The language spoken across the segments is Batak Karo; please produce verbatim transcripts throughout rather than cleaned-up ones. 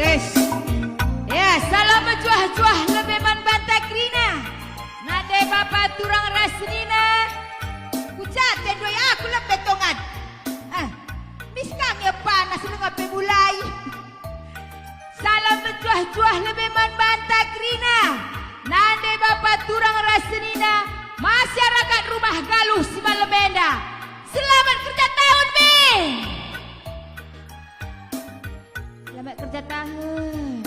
Yes. Ya, salam mejuah-juah lebe man banta kerina. Nande bapa turang ras senina. Kucat ndai aku lebe tongan. Ah, mis kang ya panas langa pe mulai. Salam mejuah-juah lebe man banta kerina. Nande bapa turang ras senina, masyarakat Rumah Galuh si malem enda. Selamat kerja tahun, Be. Selamat kerja tahun.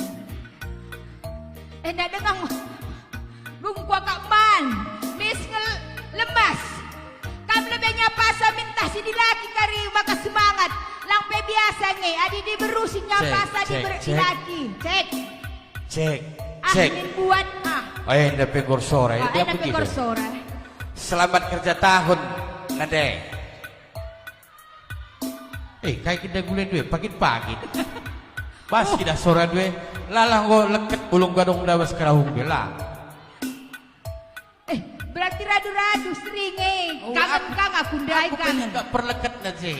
Enda denga. Bungkua kak man, mis ngel lemas. Kam lebe nyapasa mintah si dilaki kari maka semangat. Lang pe biasa nge, adi diberu si nyapasa diber-, dilaki. Cek. Cek. Ah, cek. Min buat, ah. Eh, enda pe gorsora, ah, enda pe gorsora. Selamat kerja tahun, Nande. Eh, kai kita gule due, pagit-pagit. Bas kita sora due, lalah enggo leket bulung gadong ndai bas kerahung bela. Eh, berarti radu-radu sering, eh. Oh, kangen aku, kang aku ndai aku kangen. Aku perleket na je.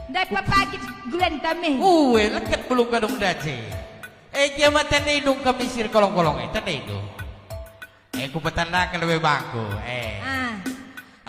Ndai pagit gulenta me. Ue, leket bulung gadong ndai je. Eh, kiamat tandai dung kami sir kolong-kolong, eh, tandai dung. Eh, kupetandaken lebe bangku, eh. Ah.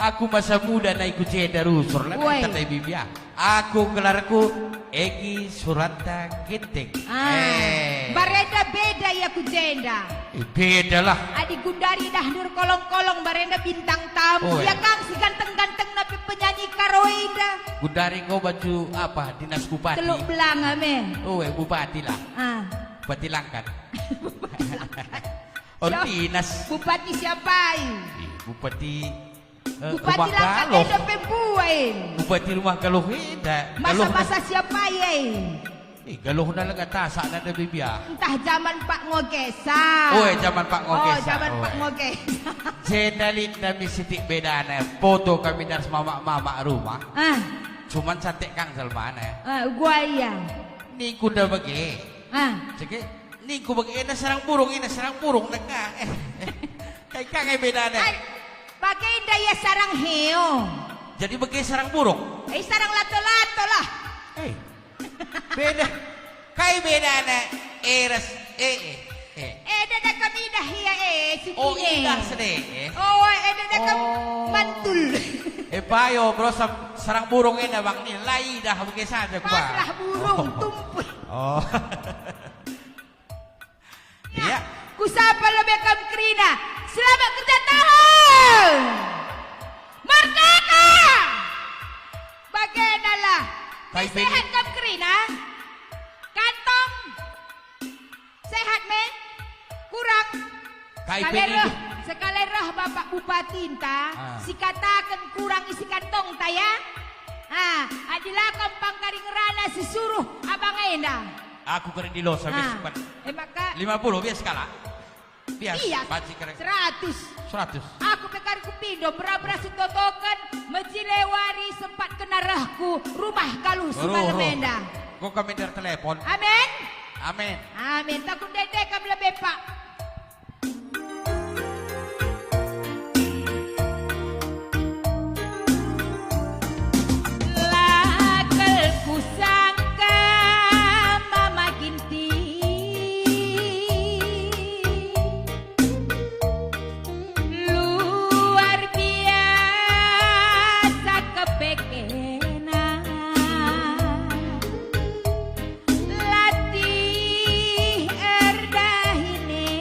Aku masa muda nai ku jenda rusur, la tandai bibi ah. Aku gelarku Egi Suranta Ginting. Ah. Eh. Barenda beda ia ku jenda. Eh, beda lah. Adi gundari dah ndur kolong-kolong barenda bintang tamu. Oh, ya, eh. Kang si ganteng-ganteng napi penyanyi karo enda. Gundari enggo baju apa? Dinas bupati. Teluk Belang, ame. Oh, eh, bupati lah. Ah. Bupati Langkat. Bupati Langkat. Oh, ya, dinas. Bupati siapa, eh? Ih, bupati, eh, Bupati Langkat enda pe mbue, eh. Bupati Rumah Galuh enda. Masa-masa siapa, eh? Eh, Galuh na lenga tasak nande bibia. Entah zaman Pak Ngogesa. Oh, eh, zaman Pak Ngogesa. Oh, zaman Pak Ngogesa. Jenda lit nami sitik bedana. Foto kami dari mamak-mamak rumah. Ah. Cuman cantik kang jelmana. Ah, gua iya. Ningku nda bage. Ah. Cek, eh, ningku bage, ena sarang burung, ena sarang burung neka. Eh, eh. Kai ka ngai bedana? Ai, bage nda ia sarang heo. Jadi bage sarang burung? Eh, sarang lato-lato lah. Eh. Beda. Kai bedana? Eh, ras, eh, eh. Eh. Eh, dada kami dah ia, eh, si. Oh, kine. Idah sede, eh. Oh, eh, dada kam mantul. Eh, payo, bro, sam-, sarang burung ena bang ni, lai dah bage saja kuba. Pasrah burung, tumpul. Oh. Iya. Kusapa lebe kam kerina. Selamat kerja tahun. Merdeka. Bagenda lah. Kai sehat kam kerina. Kantong. Sehat me. Kurang. Kai sekali pe reh, sekali reh Bapak Bupati enta, ah, sikataken kurang isi kantongta ya. Ah, adi la kam pangkari ngerana si suruh abang enda. Aku kari di losa, ah, bias pan. Eh, maka lima puluh bias kalak. Bias, iya, banci kari. Seratus. Seratus. Aku pe kari kupindo, bera-bera si totoken, mejile wari sempat kena rehku, Rumah Galuh si malem enda. Go kami der telepon. Amin. Amin. Amin. Takut dede kam lebe, Pak. La kel kusangka Mama Ginting luar biasa kepekena. Latih erdahine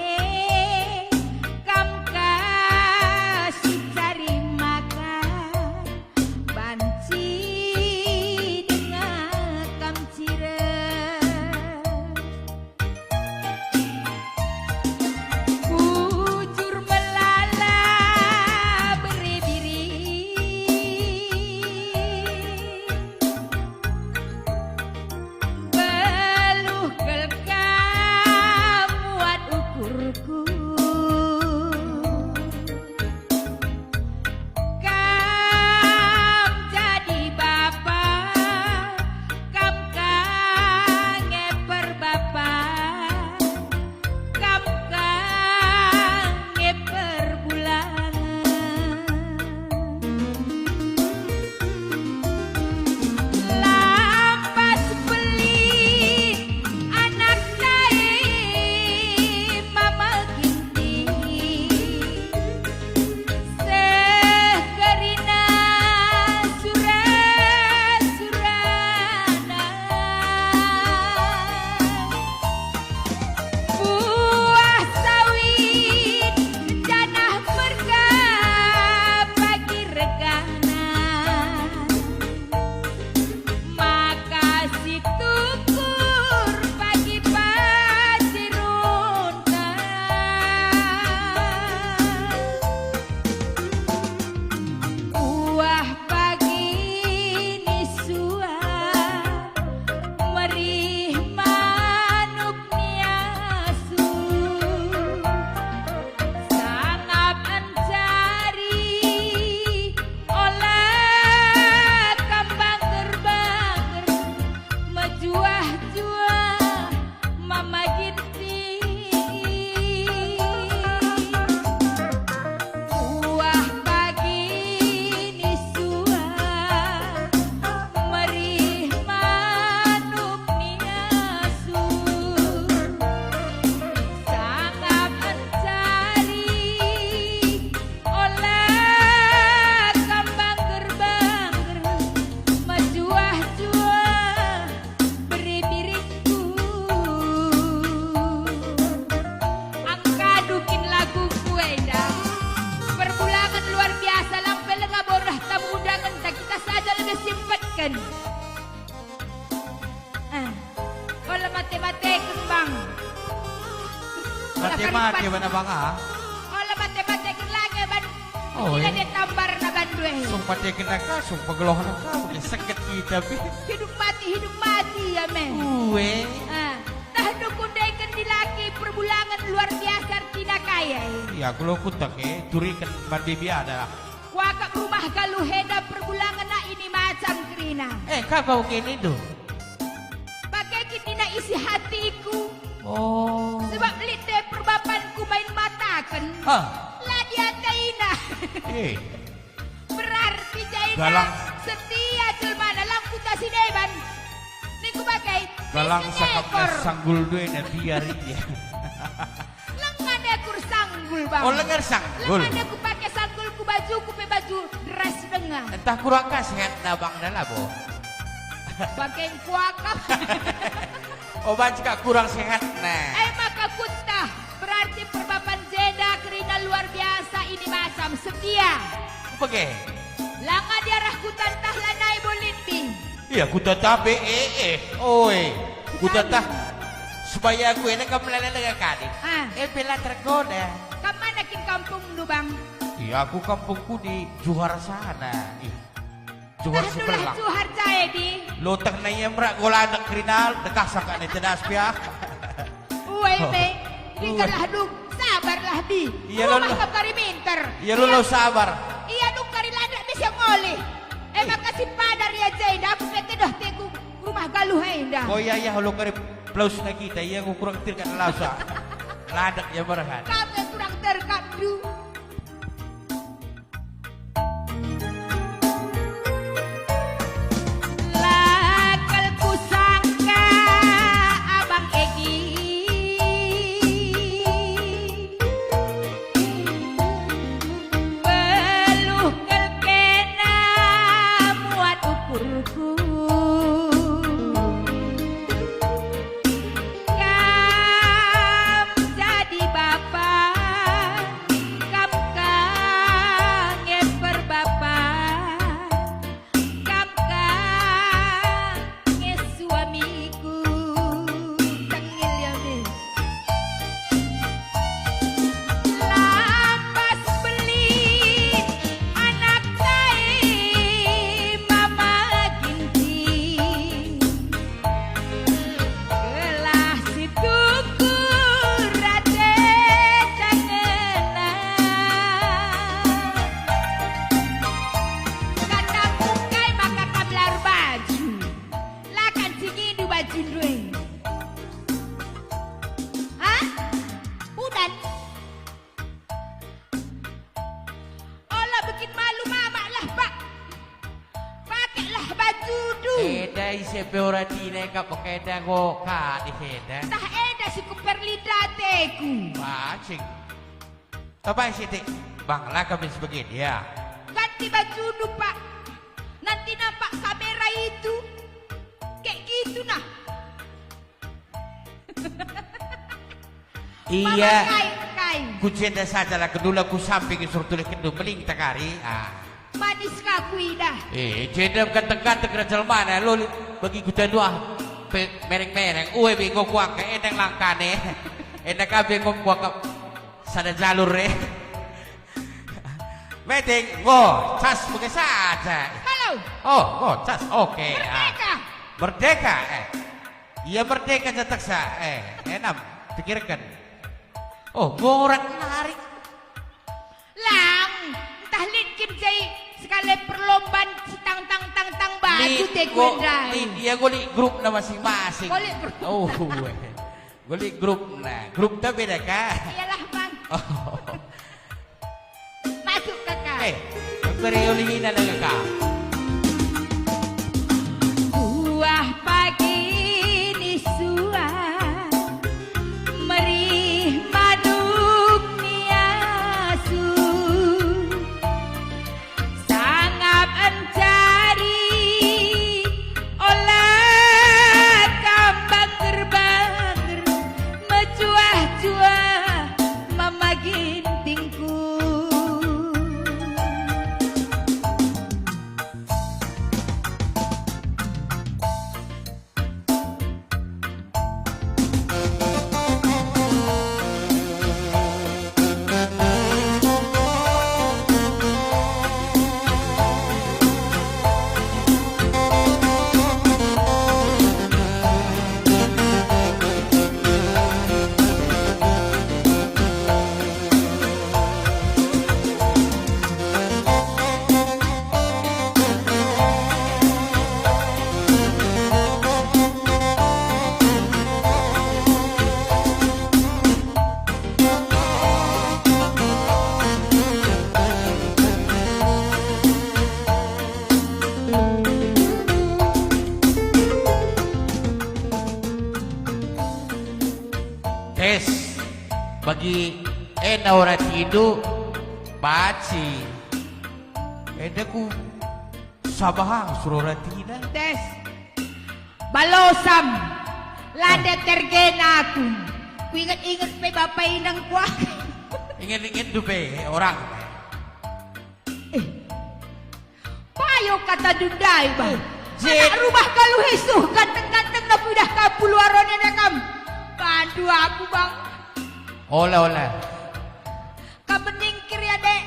Mate bana banga. Ola mate-mate kin lage ban. Oh, ina eh. Dia tambarna bandu eh. Sung mate kena ka, sung pegelohna ka, bagi seket kita pi. Hidup mati, hidup mati ya men. Ue. Ah, tah dukundeken dilaki perbulangen luar biasa ertina kaya eh. Iya, kulo kutek eh, turiken ban bibi ada. Kuakap rumah galuh enda perbulangenna ini macam kerina. Eh, kapa uke nindu? Bage kin nina isi hatiku. Oh. Sebab lit dage perbapanku main mataken. Ah. La diataina. Eh. Berarti jaina galang. Setia jelmana lang kuta si deban. Ningku bage. Galang sangkapna sanggul duena biar ia. Lengan aku ersanggul, Bang. Oh, lengan ersanggul. Lengan aku pake sanggul ku bajuku pe baju deras denga. Entah kurang ka sehatna, Bang, dah labo. Bage kuakap. Oh, banci ka kurang sehatna. Eh, maka kuta, berarti perbapan jenda kerina luar biasa ini macam setia. Bage. Langa diarah kuta ntah lanai bo lit bi. Iya, kuta tabe, eh, eh. Oi. Kuta tah. Sebayaku ena kam melala dengan kadi. Ah. Eh, bela tergoda. Kam mana kin kampungndu, Bang? Iya, aku kampungku di Johar sana. Ih. Johar sebelah. Johar jae di. Loteng na ia merak gola anak kriminal, dekah sangka ni tedas pia. Uwe, oh. Be. Tinggallah dung, sabarlah di. Iya, rumah lo, lo. Kam kari minter. Iya, lo, lo, sabar. Iya, dung kari landak bisa ngolih. Eh, eh. Maka si padar ya jenda, aku pe tedoh teku rumah galuh enda. Oh iya, iya, lo kari pelausna kita, iya, aku kurang terkat lausa. Landak ya merahan. Kamu kurang terkat, du. La kal kusangka Abang Egi, beluh kal kena muat ukurku. Kam jadi bapa, kam ka nge perbapa, kam ka nge suamiku. Tengil ya, Be. Lampas belit anak kai Mama Ginting. Gelah si tukur ate tangenna. Kata mukai maka kam lar baju. La kan si ngindu bajundu e. Hah? Udan? Ola bekin malu mamak lah, Pak. Pakeklah bajundu. Eda ise pe ora tine ka pekeda go ka di eda. Tah eda si kuperlinda ateku. Bacing. Tabai sitik. Bang, la kami sebegin, ya. Ganti bajundu, Pak. Nanti nampak kamera itu. Kayak gitu, nah. Iya. Kai, kai. Ku jenda saja lah, kedula ku samping suruh tulis kendu, meling takari. Ah. Manis ka kuidah. Eh, jenda ganteng-ganteng kena jelmana, lo li-, bagi ku jadwah pe-, mereng-mereng. Ue, bego kuangka, endang langkane. Endang ka bego kuangka sada jalur, eh. Meeting, ngo, cas bage saja. Halo. Oh, ngo, cas, oke, ah. Merdeka. Merdeka, eh. Ia merdeka ceteksa, eh, enam, pikirkan. Oh, ngo orang menarik. Lang, ntah lit kin jai sekali perlombaan si tang, tang, tang, tang baju. Lit, te ngo, kuendai. Lit, ia ngo lit grupna masing-masing. Ngo lit grup. Oh, eh. Ngo lit grupna. Grup ta beda ka? Iyalah, Bang. Oh. Masuk, Kakak. Eh, aku beri ulihina dah, Kakak. Buah pagi ni suah, merih manuk ni asu. Sangap encari ola kam bangger-bangger, mejuah-juah mama gintingku. Es, bagi enda ora tindu, banci. Enda ku sabahang suro ratina. Des. Balosam, la Ah. ndetergena aku. Kuinget-inget pe bapa inang kuah. Inget-inget du pe orang. Eh. Payo kata ndai, Bang. Eh, je- Anak rumah kalu hesuh, ganteng-ganteng na pudah kampul warone na kam. Bandu aku, Bang. Ola, ola. Kam meningkir ya, Dek.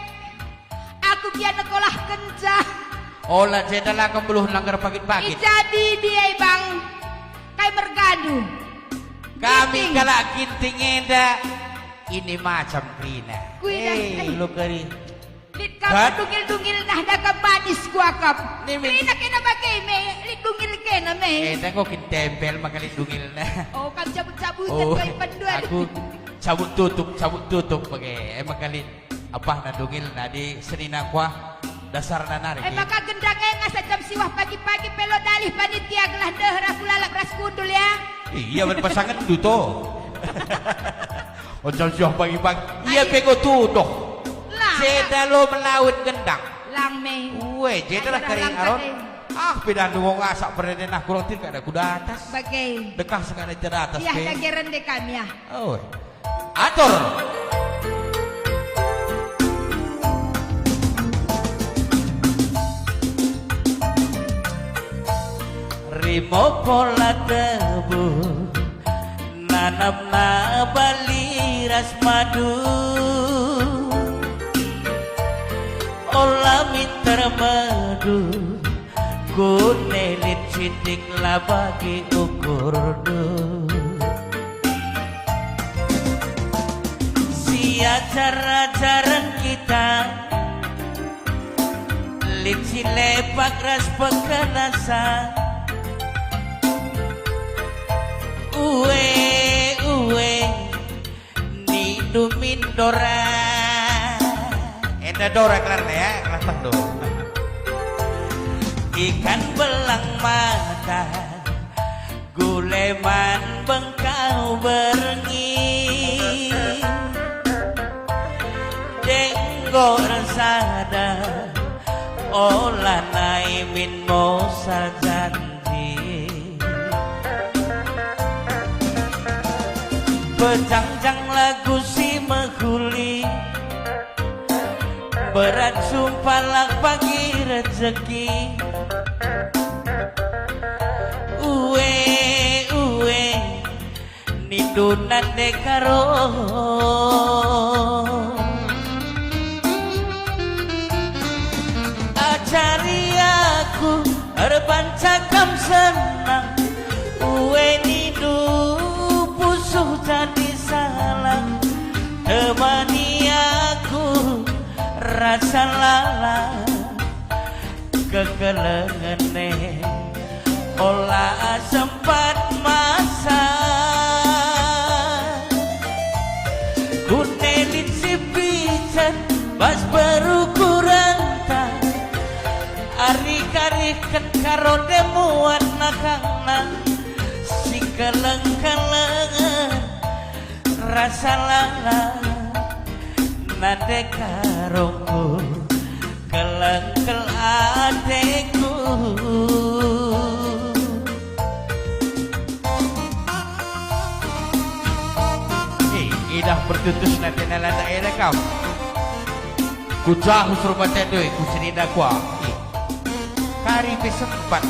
Aku gia nekolahkenca. Ola, jenda la kam beluh langgar pagit-pagit. Ijadi dia, Bang. Kai mergandu. Kami Ginting. Kalak Ginting enda ini macam kerina. Kuidah, Eh, eh. Lo keri. Lit kam Kat? Dungil-dungil nah da kam manis kuakap. Ni min- Kerina kena bage me, lit dungil kena me. Eh, enda enggo kin tempel maka lit dungil nah. Oh, kam cabut-cabut Oh, koi penduan. Aku cabut tutup, cabut tutup bage. Eh, maka lit apahna dungil nah di senina kuah dasarna nari. Eh, maka gendang e ngasa jam siwah pagi-pagi pelo dalih panitia gelah ndeher aku lalap ras kundul ya. Iya, berpasangan tu to. Oh, jam siwah pagi-pagi. Iya, Ayo. Pe go tudoh. Lah. Jenda lo melawin gendang. Lang me. Ue, jenda lah Ayo, kering lang aron. Kade. Ah, pedah dungong asak pereden ah kurang tir kada ku datas. Bage. Dekah sekada teratas Iya, pe. Dage rende kami ah. Oh. Atur. Rimo pola tebu. Nanamna bali ras madu, ola minter medu, kune lit sitik la bagi ukurndu. Si ajar-ajaren kita, lit si lepak ras pekenasan. Ue, ue, nindu min dora. Enda dora kelarna ya, kelas telu. Ikan belang mata, gule man bengkau berngi. Denggo ersada, ola nai min mosal janji. Pejangjang lagu si mehuli, berat sumpah lah pagi rejeki. Ue, ue, nindu nande karo. Ajari aku erbanca kam senang, ue nindu pusuh jadi salah. Temani aku rasa lalap. Kekelengen e ola sempat masa. Kune lit si pican bas perukurenta. Arih-arihen karo de muat nakangna si keleng-kelengen. Rasa lalap nande karongku, kelengkel ateku. Eh, idah pertutus nande nalanda ela kam. Ku jahus rumah tendoi, ku senina kuah. Eh. Kari pe sempat.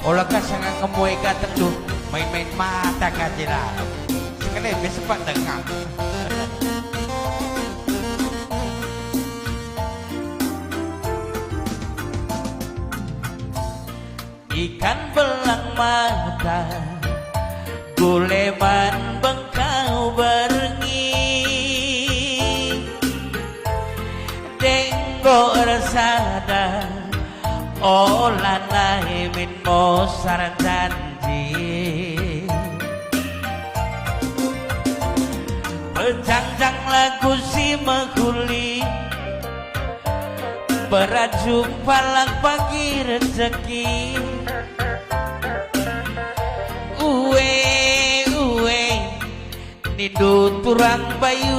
Ola ka sanga ngemue gatengndu, main-main mata ka je lalap. Sekali pe sempat denga. Ikan belang mata, gule man bengkau berngi. Denggo ersada, ola nai min mosar janji. Pejangjang lagu si mehuli, berat jumpa lang pagi rejeki. Ue, ue, Nindu turang Bayu.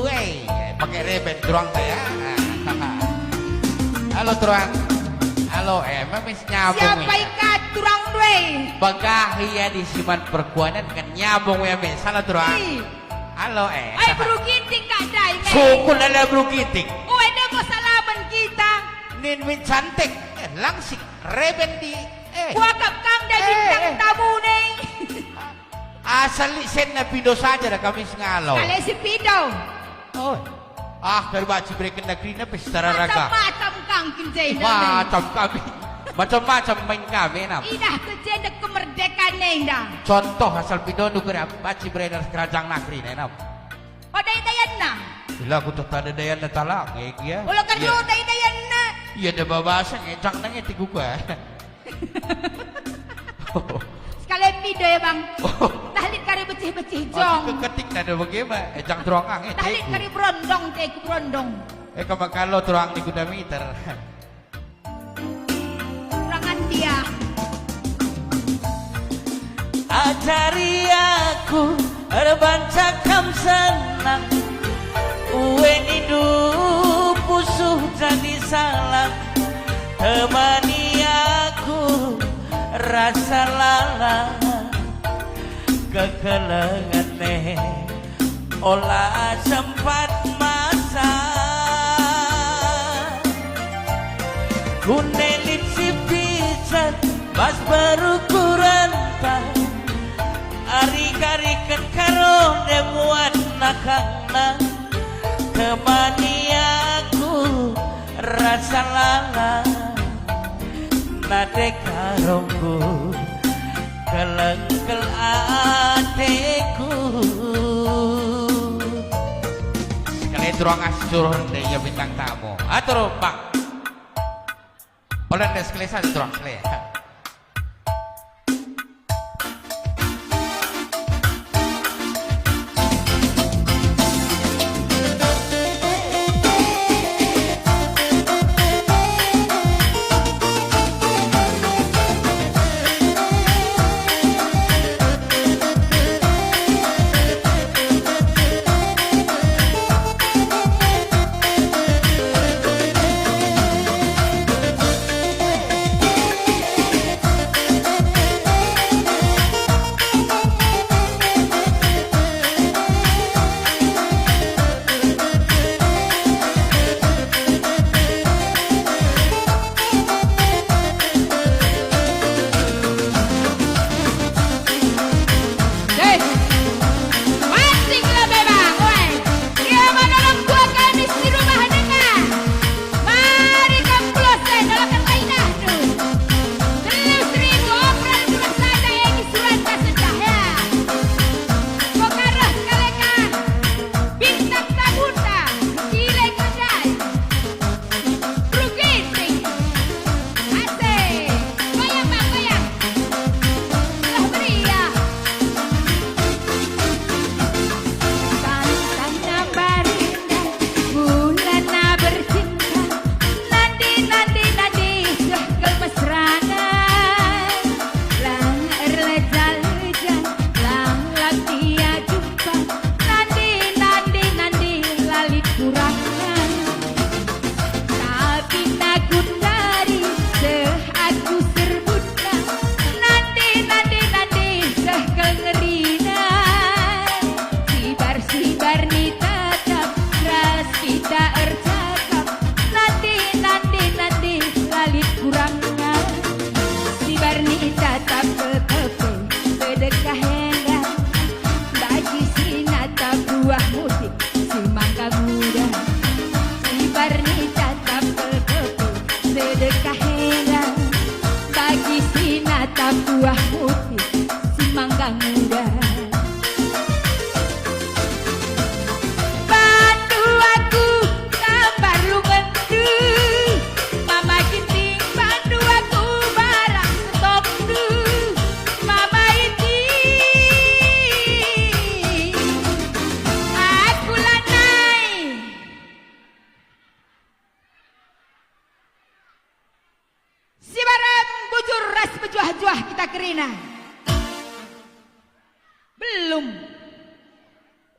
Eh, pakai reben turang saya. Halo turang. Halo, eh, memis nyambung. Siapa ya? Ikat turang due? Bagah ia di siman perkuanan kan nyambung ya, mes. Halo turang. Ih. Halo, eh. Ai, beru Ginting kak dai, mes. Sukun ala beru Ginting. Oh, ada mau salaman kita. Nin min cantik, eh, langsing reben di, eh. Kuakap kang dai, eh, bintang, eh, tamu nih. Asal lit senna pindo saja da kami sengalo. Sekali si pindo. Oh. Ah, kari baci bereken negeri na pesta raraga. Macam-macam kang kin jenda. Macam kami. Macam-macam main kami, nam. Idah ke jenda kemerdekaan enda. Contoh asal pindo nu kari baci bereken kerajaan negeri ne, nam. Oh, dai-dayanna. Ila ku tata dai-dayanna talang, eh, gia. Ulo kerja, iya, dai-dayanna. Iya, da babasa ngecak nang eti kuka. Sekalian pindo ya, Bang. Oh. Nah, lit kari becih-becih jong. Keketik nada bagaimana? Eh, jang terongkang, eh, dah lit teku. Kari berondong, teku berondong. Eh, kama kalo terang di kuda meter. Kurangan dia. Ajari aku erbanca kam senang. Ue nindu pusuh jadi salah. Temani aku rasa lalap, kekelengen e ola sempat masa. Kune lit si pican bas berukurenta, ari-kariken karo nde muat nakangna. Temani aku rasa lalap, nade karongku kelengkel ateku. Sekali terang asur deh ya bintang tamu. Atur, Bang. Oleh deh sekali satu terang sekali.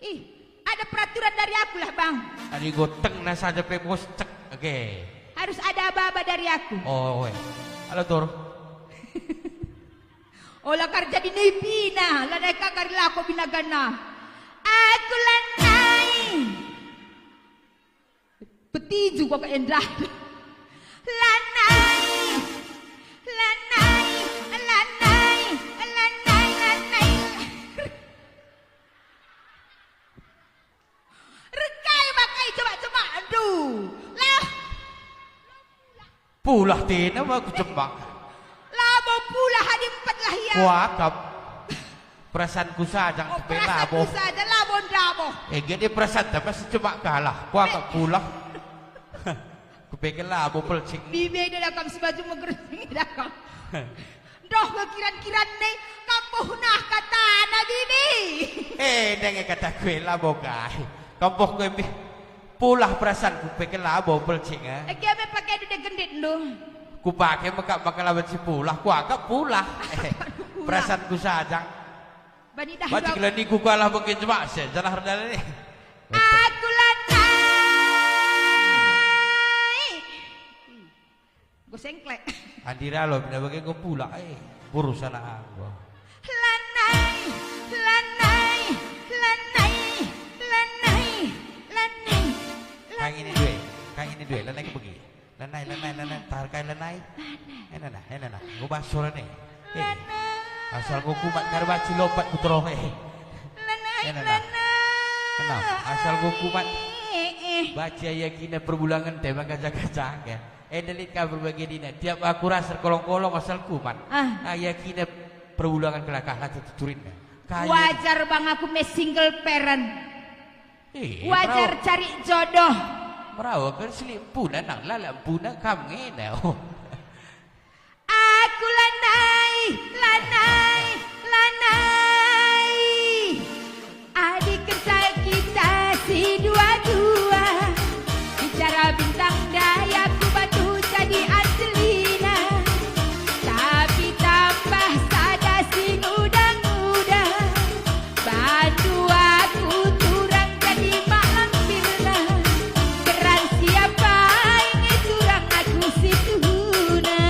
Ih, ada peraturan dari aku lah, Bang. Adi gotengna saja pe bos cek, oke. Harus ada aba-aba dari aku. Oh, weh. Halo, Tur. Ola kari jadi nipina, lanai ka kari lako binagana. Aku lanai. Petinju kok endah. Lanai, lanai, lanai, lanai, lanai. Rekai makai jemak-jemak, aduh. Lah. Pulah tina aku jemak. Labo pulah adi empet lah ia. Kuakap. Perasaanku saja. Oh, kupe labo. Perasaanku saja, labo ndabo. Eh, gede perasaan tapi si jemak kalah. Kuakap pulah. Kupe ke labo pelcing. Bibi dah kam si baju meger dah kam. Doh kekiran-kiran nih, kampuh nah katana bibi. Eh, denge kata kue labo kai. Kampuh kue bih. Pulah perasaanku pe kela bau pelcing, eh. Ege me pake dude gendit ndu. Kupake mekap maka lawan si pulah, kuakap pulah. Eh, perasaanku saja. Bani dah. Bacik dua. Leniku kalah bengke jemak se, jalah erdalani. Aku lanai. Enggo sengklek. Andira lo, bina bage enggo pulak, eh. Burus anak anggo. Lanai, lanai, lanai, lanai, lanai, kang ini lanai. Due, kang ini due, lanai ke begi. Lanai, lanai, lanai, tar kai lanai. Lanai. Eh, nana, eh, nana. Enggo bas sore nih. Eh. Lanai. Asal enggo kumat kari baci lompat ku teroh, eh. Lanai, eh, nana. Lanai. Kenapa? Asal enggo kumat. Eh, eh. Baci ayakina perbulangen te maka jaga-jaga. Enda lit ka berbage dina, tiap aku ras erkolong-kolong asal kumat. Ah. Ayakina perbulangen kelakah la tuturinna. Kayu. Wajar bang aku me single parent. Eh, wajar merawa. Cari jodoh. Merawa kan selimpunan nang lalak empuna kam ngena. Oh. Aku lanai, lanai, lanai. Adi kenca kita si dua-dua, bicara bintang daya ku bantu jadi Angelina. Tapi tambah sada si nguda-nguda, bantu aku turang jadi mak lampirna. Beran siapa inge turang aku si tuhuna.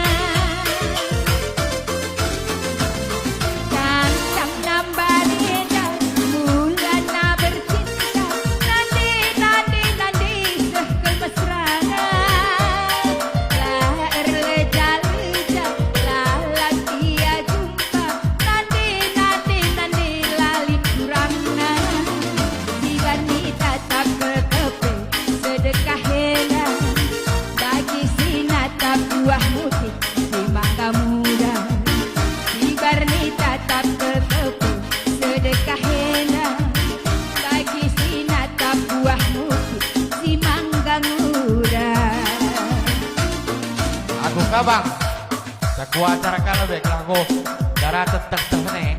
Tangtang nambari enda, mulana bercinta, nande, nande, nande, seh kemesrana. La erleja-leja, la lantia jumpa, nande, nande, nande, lalin kurangna. Siban ni tatap kekepe, sedekah enda, bagi si natap buah mutik, si mangga muda. Siban ni tatap kekepe, sedekah enda, bagi si natap buah mutik, si mangga muda. Aku kabang, tak kuacar kalau baiklah aku, darah teteh-teh nih.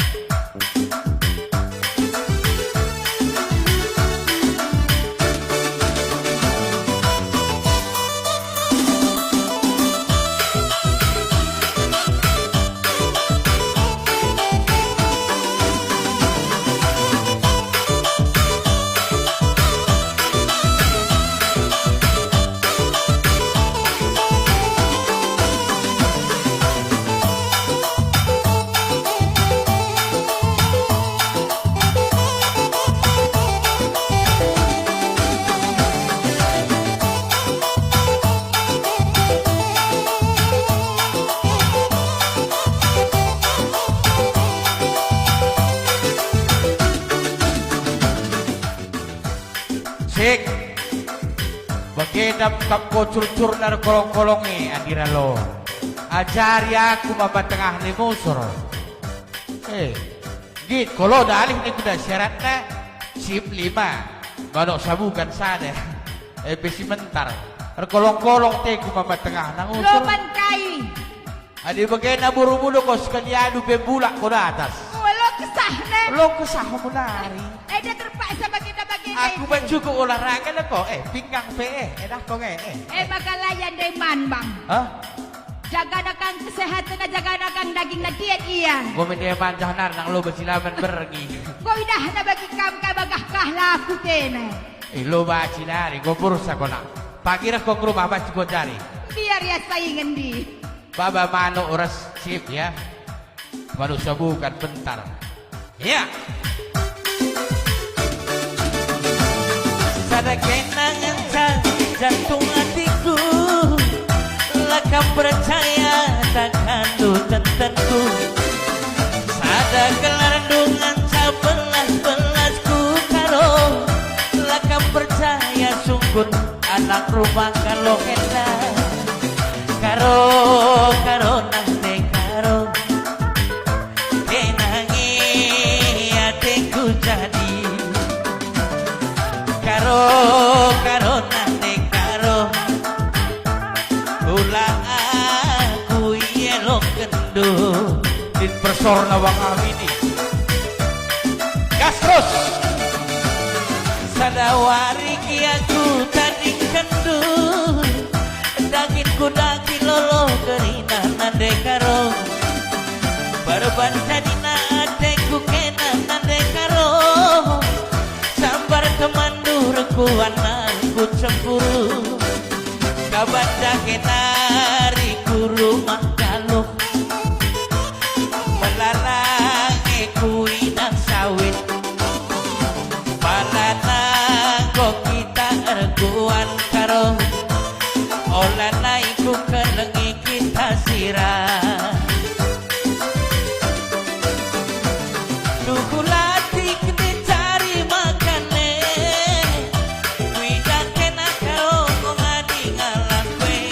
Sik. Bage dam kap kocur-curna erkolong-kolong e, Andira lo. Ajari aku mamba tengah ni musur. Eh, git kolo dalih ni kuda syaratna, sip lima, manuk sabukan sada. Eh, pe si mentar. Erkolong-kolong te ku mamba tengah nang usur. Loban kai. Adi bagena buru-buru ko sekali adu pe bulak ko datas. Oh, lo kesahna. Lo kesah menari. Eh, dia terpaksa bagenda-bagenda. Aku itu. Cukup olahraga lo ko. Eh, pinggang pe, eh, edah ko nge, eh. Eh, bagala ya ndeman, Bang. Hah? Jagana kang kesehatenna, jagana kang dagingna, diat ia. Enggo mende manjah nari nang loba si la man berngi. Enggo idahna bagi kam ka bagah kah la kutena. Eh, loba si nari, enggo bursa kona. Pagi reh ko ku rumah banci kuajari. Biar ia saingen di. Baba manuk ras sip ya. Manusia bukan bentar. Ya. Sada kena ngenca jantung atiku, la kam percaya takkan tu tentenku. Sada gelarndu ngenca belas-belasku Karo, la kam percaya sungkun anak rumah Kalo enda. Karo, Karo, nande Karo. Kena nge ateku jadi. Karo, Karo, nande Karo. Ula aku ielokenndu. Dit persorna wang kami ini. Gas terus. Sada wari gia kutadingkenndu. Dagingku daging lolo kerina nande Karo. Perban jadina ateku kena nande Karo. Sambar temanndu rekuan aku cemburu. Kaban dage nari ku rumah Karo. Melalang e ku inang sawit. Pala nanggo kita erkuan Karo. Ola nai ku kelengi kita sira. Tuhu latih dicari makan e. Kuidah kena Karo ngadi ngalak we.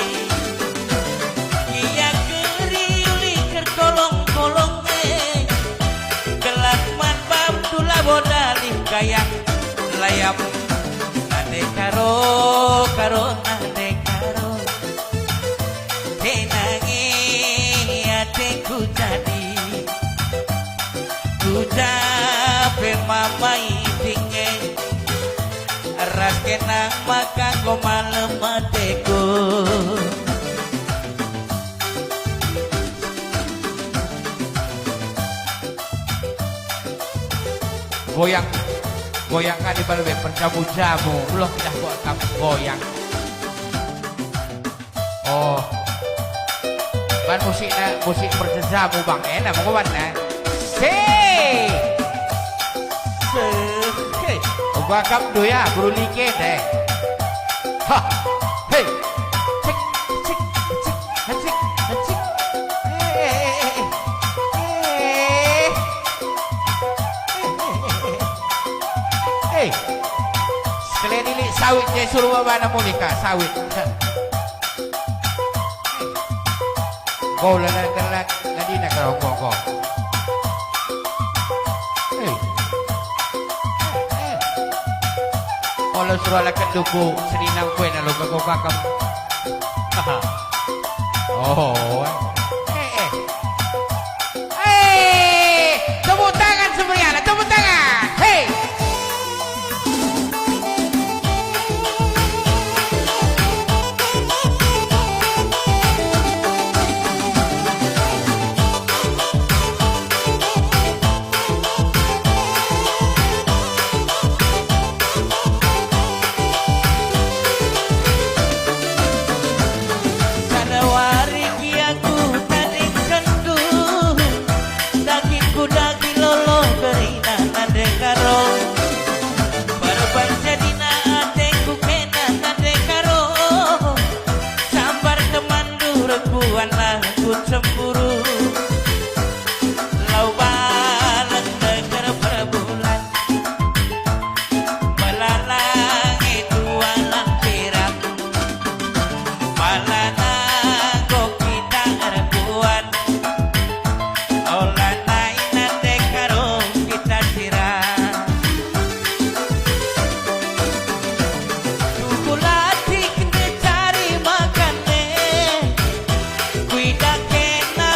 Ia geri uli kerkolong-kolong e. Gelak man bam tu labo dalih gayang layap. Nande Karo, Karo, nande Karo. Tenangi ateku jadi. Ku ja pe mama iding e. Ras kenang maka enggo malem ateku. Goyang, goyang kali bal be perjamu-jamu. Belah pindah kok kamu goyang. Oh. Ban musikna, musik perjejamu bang, enak mengko banna. Si. Si. Hei, uga kam do ya, beru like deh. Ha. Hei. Cik, cik, cik, cik, cik. Eh, eh, eh, eh, eh. Eh. Eh. Sekalian ilik sawit je suruh babana mulih ka sawit. Enggo la, la, la, la, nadina kal enggo, enggo. Eh. Eh. Enggo la suruh la kenduku senina kuena lo kako kakem. Oh. Eh, eh. Hei, tepuk tangan semeriahnya, tepuk tangan. Hei. Sada wari gia kutadingkenndu, dagingku daging lolo kerina nande karo. Perban jadina ateku kena nande karo. Sambar temanndu rekuanlah ku cemburu. Lau baleng deger perbulan. Melalang itu alang pirak. Pala nanggo kita erkuan. Ola nai nande karo kita sira. Tuhu latih nde cari makan e. Kuidah kena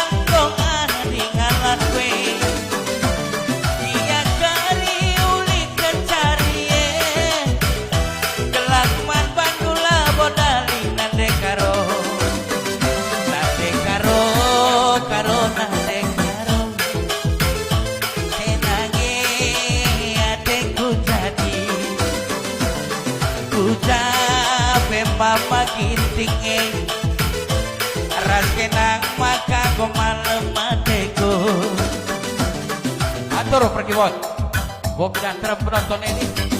Maginting e, ras kenang maka enggo malem ateku. Atur perkibot. Bob dan terem penonton ini.